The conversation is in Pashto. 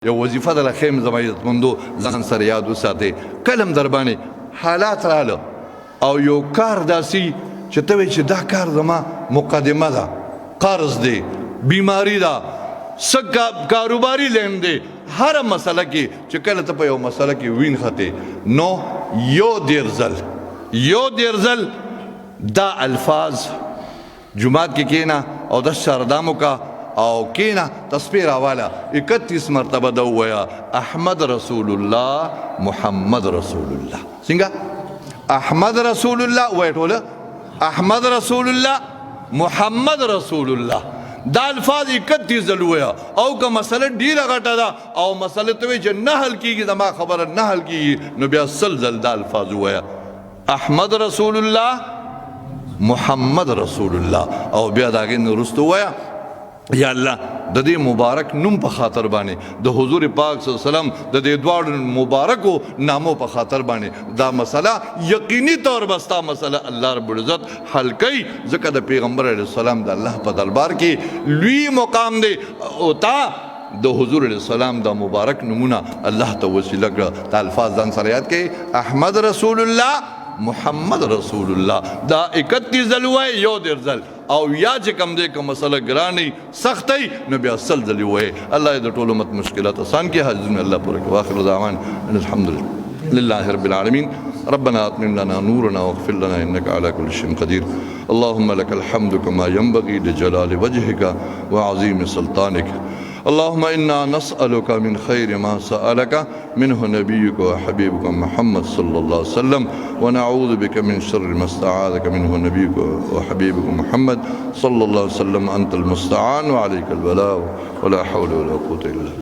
یو وظیفه د لخیم زما عزتمندو، ځان سره یاد وساتئ. کلم در باندې حالات رااله او یو کار داسي چې ته وې چې دا کار زما مقدمه ده، قرض دی، بیماری ده، څه کاروباري لین دی، هر مسله کې چې کله ته په یو مسله کې وین خته، نو یو دیر ځل دا الفاظ، جماعت کې کینا او د شردامو کا او کینا، تسبیح راواله، 31 مرتبه دا ویا: احمد رسول الله، محمد رسول الله. څنګه؟ احمد رسول الله وای ټوله، احمد رسول الله، محمد رسول الله. دا الفاظ 31 ځل ویا. او که مسله ډیره غټه ده او مسله ته چې نه حل کیږي، زما خبره نه حل کیږي، نو بیا 100 ځل دا الفاظ ویا: احمد رسول الله، محمد رسول الله. او بیا دا غین وروسته ویا: یا الله، د دې مبارک نوم په خاطر باندې، د حضور پاک صلی الله علیه وسلم د دې دواړو مبارکو نامو په خاطر باندې دا مسله یقیني طور بستا مسله الله رب العزت حل کوي، ځکه د پیغمبر علیه السلام د الله په دربار کې لوی مقام دی او تا د حضور علیه السلام د مبارک نمونه الله ته وسیله کړه. دا الفاظ ځان سره یاد کړئ: احمد رسول الله، محمد رسول الله. دا 31 ځل وای، یو دیر ځل، او یا چې کم دی کوم مسله ګرانی سختي، نو بیا 100 ځل وای. الله دې ټول امت مشکلات آسان کړي، حاجتونه الله پوره کړي. واخر دعوانا الحمد لله رب العالمين. ربنا اتمم لنا نورنا واغفر لنا انك على كل شيء قدير. اللهم لك الحمد كما ينبغي لجلال وجهك وعظيم سلطانك. اللهم إنا نسألك من خير ما سألك منه نبيك وحبيبك محمد صلى الله عليه وسلم، ونعوذ بك من شر ما استعاذك منه نبيك وحبيبك محمد صلى الله عليه وسلم. أنت المستعان وعليك البلاغ، ولا حول ولا قوة إلا بالله.